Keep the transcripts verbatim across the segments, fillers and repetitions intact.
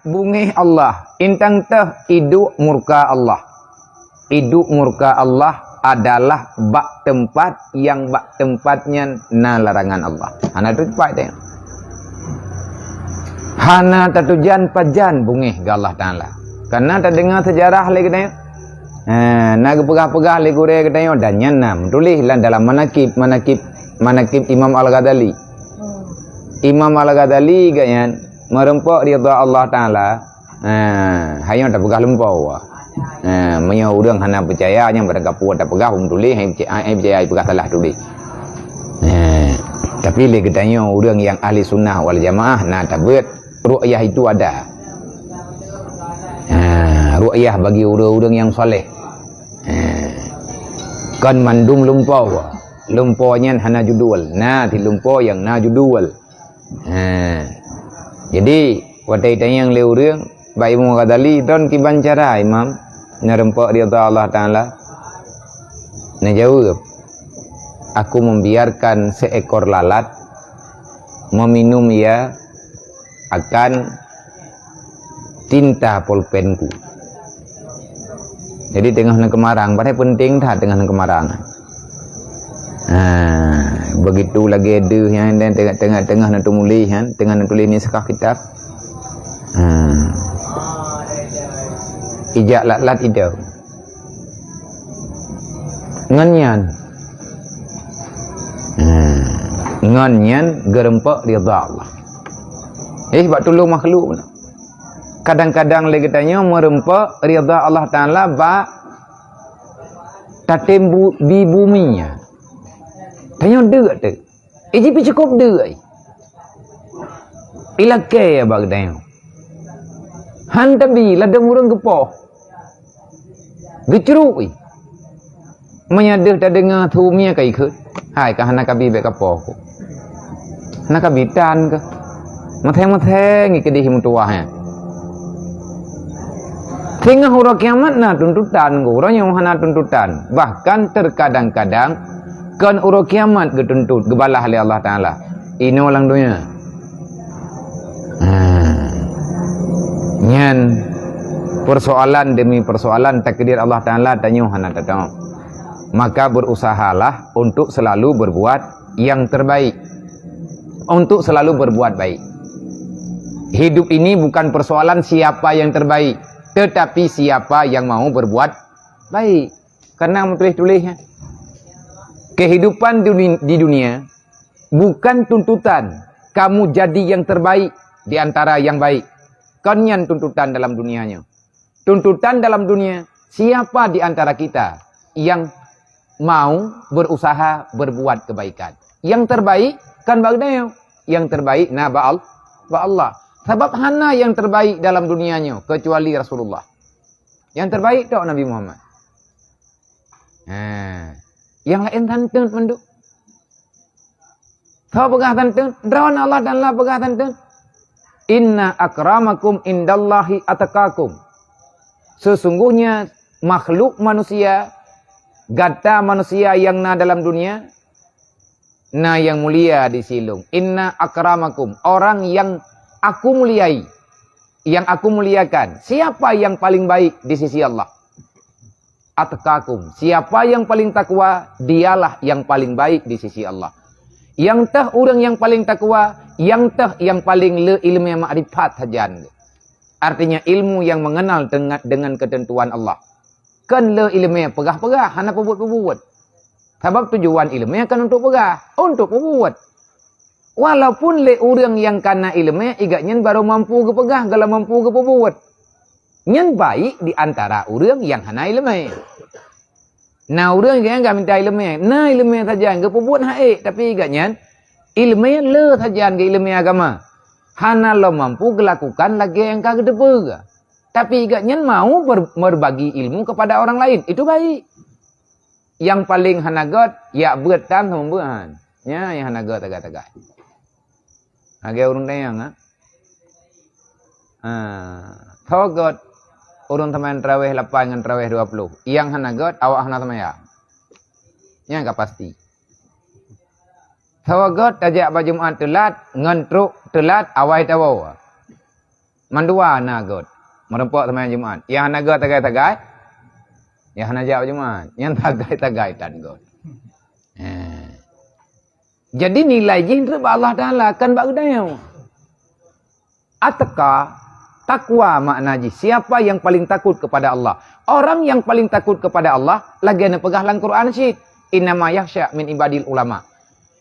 Beungéh Allah, intang teuh iduek murka Allah. Iduek murka Allah adalah bak teumpat nyang bak teumpat nyan na larangan Allah. Hana teupat teuh. Hana tatujan pajan beungéh keu Allah Taala. Karena tadeungoe seujarah lé geutanyoe. Ha, na geupeugah-peugah lé gurée geutanyoe dan nyan na meutuléh lam dalam manakib, manakib, manakib Imam Al-Ghazali. Imam Al-Ghazali geuh nyan meureumpok ridha Allah Taala. Ha, hai nyoe tapeugah lumpoe. Ha, meunyoe ureuëng hana peucaya nyang barangkapeue tapeugah, hom tuléh, hai peucaya, hai peucaya, peugah salah tuléh. Ha, tapi lé geutanyoe ureuëng nyang ahli sunnah wal jamaah na tabeuet ru'yah itu ada. Ha, ru'yah bagi ureuëng-ureuëng nyang saleh. Ha. Kon mandum lumpoe. Lumpoe nyan hana judul. Na di lumpoe nyang na judul. Ha. Jadi, watée tanyong lé ureuëng, bak Imam Ghazali, "Droen kiban cara, Imam, neureumpok ridha Allah Taala?" Neujaweueb, "Aku membiarkan seekor lalat meminum ia akan tinta pulpenku." Jadi teungoh neukeumarang, padahai penting that teungoh neukeumarang. Ha, begitu lagée deuh nyan dan teungoh-teungoh, teungoh neutumuléh nyan, teungoh neutumuléh naskah kitab. Ha. Ijak lat-lat idong. Ngon nyan. Ha. Ngon nyan geureumpok ridha Allah. Eh, bak tulông makhluk. Kadang-kadang lé geutanyoe meureumpok ridha Allah Taala bak tatem bu-, di bumi nyan. Tanyoe deuk tu. Iji pi cukup deuk. Ilakée bak geutanyoe. Han tabi ladôm ureuëng geupoh. Geucruk ih. Meunyoe deuh tadeungoe su mie ka ikheun, hai ka hana kabi bék kapoh ku. Hana kabi tan keuh. Meuthée-meuthée ngi keudeh meutuwah nyan. Singoh uroe kiamat na tuntutan ku, uroe nyoe hana tuntutan. Bahkan terkadang-kadang kon uroe kiamat geutuntut, geubalah lé Allah Taala. Inoe lam donya. Ha. Nyan persoalan demi persoalan takdir Allah Taala tanyoe hana tatong. Maka berusahalah untuk selalu berbuat yang terbaik. Untuk selalu berbuat baik. Hidup ini bukan persoalan siapa yang terbaik, tetapi siapa yang mau berbuat baik. Karena meutuléh-tuléh, kehidupan duni-, di dunia bukan tuntutan kamu jadi yang terbaik di antara yang baik. Kon nyan tuntutan dalam dunia nyoe. Tuntutan dalam dunia, siapa di antara kita yang mau berusaha berbuat kebaikan? Yang terbaik kan bak geutanyoe. Yang terbaik na bak Al-, bak Allah. Sabab hana yang terbaik dalam dunia nyoe kecuali Rasulullah. Yang terbaik tok Nabi Muhammad. Ha. Yang laén santeut mandum. Soe peugah santeut? Droen Allah Taala peugah santeut. "Inna akramakum indallahi atqakum." Sesungguhnya makhluk manusia, gata manusia yang na dalam dunia, na yang mulia di sisi lôn. "Inna akramakum," orang yang aku muliai, yang aku muliakan. Siapa yang paling baik di sisi Allah? "Atqakum." Siapa yang paling takwa, dialah yang paling baik di sisi Allah. Nyang teuh ureuëng nyang paling takwa, nyang teuh nyang paling le iéleumé makrifat sajan. Artinya ilmu yang mengenal dengan, dengan ketentuan Allah. Kon le iéleumé peugah-peugah, hana peubuet-peubuet. Sabab tujuan iéleumé kon untuk peugah, untuk peubuet. Walaupun lé ureuëng nyang kana iéleumé, igat nyan barô mampu geupeugah, galak mampu geupeubuet. Nyan baik di antara ureuëng nyang hana iéleumé. Na ureuëng nyang ka mita iéleumé, na iéleumé sajan geupeubuet hak ék, tapi igat nyan iéleumé le sajan geu iéleumé agama. Hana lom mampu geulakukan lagée nyang ka geuteupeue. Tapi igat nyan mau ber-, berbagi ilmu kepada orang lain, itu baik. Nyang paleng hana gét, jak beuet tan seumeubeuet han. Nyan nyang hana gét sagai-sagai. Lagée ureuëng dayang, ha? Ha, tho gét ureuëng seumayang tarawéh lapan ngon tarawéh dua ploh. Nyang hana gét, awak hana seumayang. Nyan ka pasti. Tho gét tajak bak Jumat teulat, ngon trok teulat, awai tawoe. Mandua na göt. Meurumpok seumayang Jumat. Nyang hana göt tagai-tagai. Nyang hana jak Jumat. Nyang tagai-tagai tan göt. Ha. Jadi nilai jih treuk bak Allah Taala, kan bak geutanyoe. Atqa, takwa makna jih, siapa yang paling takut kepada Allah? Orang yang paling takut kepada Allah, lagèe neupeugah lam Quran cit, "Innama yakhsya min ibadil ulama."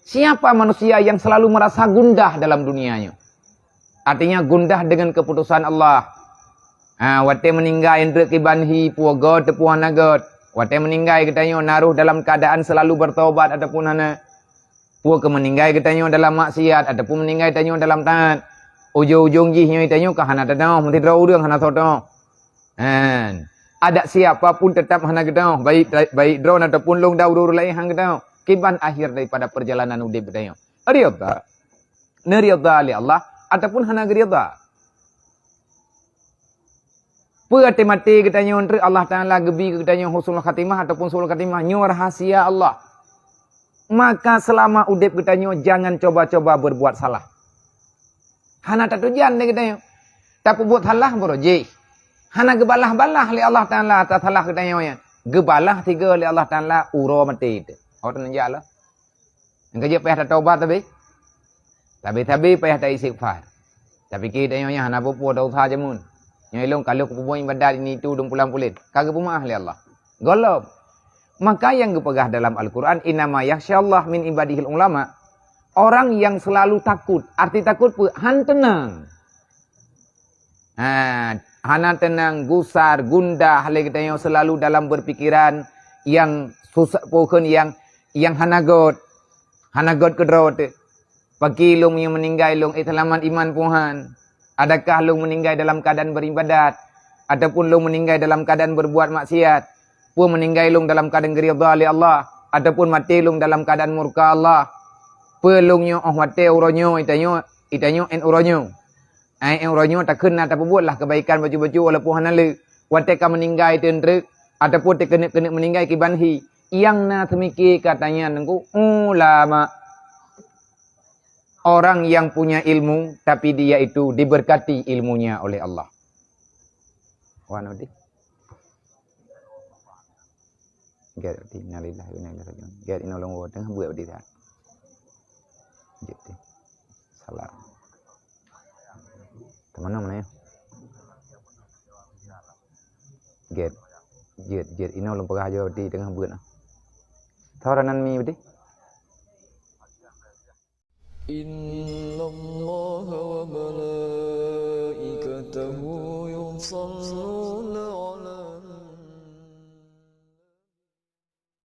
Siapa manusia yang selalu merasa gundah dalam dunia nyoe? Artinya gundah dengan keputusan Allah. Ha, watèe meuninggai treuk kiban hi, peue göt ataupun hana göt. Watèe meuninggai geutanyoe na roh dalam keadaan selalu bertobat ataupun hana. Peue keu meuninggai geutanyoe dalam maksiat ataupun meuninggai tanyoe dalam taat. Ujong-ujong jih nyoe tanyoe ka hana teunoh, meusidroe ureueng hana soe teunoh. Han. Adak siapa pun tetap hana geutanyoe, baik, baik droen ataupun lôn dan ureueng laén han geutanyoe. Kiban akhir daripada perjalanan udép geutanyoe. Ridha. Neuridha lé Allah ataupun hana geuridha. Peue até maté geutanyoe treuk Allah Taala geubi keu geutanyoe husnul khatimah ataupun su'ul khatimah, nyoe rahasia Allah. Maka selama udép geutanyoe jangan coba-coba berbuat salah. Hana tatujan lé geutanyoe. Tapeubuet salah baroe jih. Hana geubalah-balah lé Allah Taala atas salah geutanyoe nyan. Geubalah sigoe lé Allah Taala uroe maté teuh. Oh, teuneujak lah. Nyang keujeuet payah tatobat tabe. Tabe-tabe payah taistighfar. Tapike tanyoe nyan hana peue-peue, tausaha jameun. Nyoe lôn ka lheueh kupeubuet ibadat ini itu dum pulan-pulen. Ka geupeumeu'ah lé Allah. Gohlom. Maka nyang geupeugah dalam Al-Quran, "Innama yakhsyallaha min ibadihil ulama." Orang yang selalu takut. Arti takut peue? Han teunang. Ha, hana teunang, gusar, gundah lé geutanyoe selalu dalam berpikiran nyang susah, peue kheun nyang, nyang hana göt. Hana göt keudroe teuh. Pakri lôn nyang meuninggai lôn, eh, seulamat iman peue han? Adakah lôn meuninggai dalam keuadaan beribadat? Ataupun lôn meuninggai dalam keuadaan berbuat maksiat? Peue meuninggai lôn dalam keuadaan geuridha lé Allah? Ataupun maté lôn dalam keuadaan murka Allah? Peue lôn nyoe 'oh watèe uroe nyoe, itanyoe, itanyoe 'en uroe nyoe? Ai, 'en uroe nyoe takheun na tapeubuet lah keubaikan bacut-bacut walaupun hana le. Watèe ka meuninggai teuntreuk, ataupun teuh keuneuk-keuneuk meuninggai kiban hi. Nyang na teumike ka tanyan ngon ulama. Orang yang punya ilmu, tapi dia itu diberkati ilmunya oleh Allah. Wan udi. Gèt, innalillahi wa inna ilaihi raji'un. Gèt, inoe lôn woe teungoh beuet bak di that. Jeuet teuh. Salah. Teuma na meunan nyoe? Gèt. Jeuet, jeuet. Inoe lôn peugah ajoe bak di teungoh beuet na. Soe nan mi bak di? إن الله وملائكته يصلون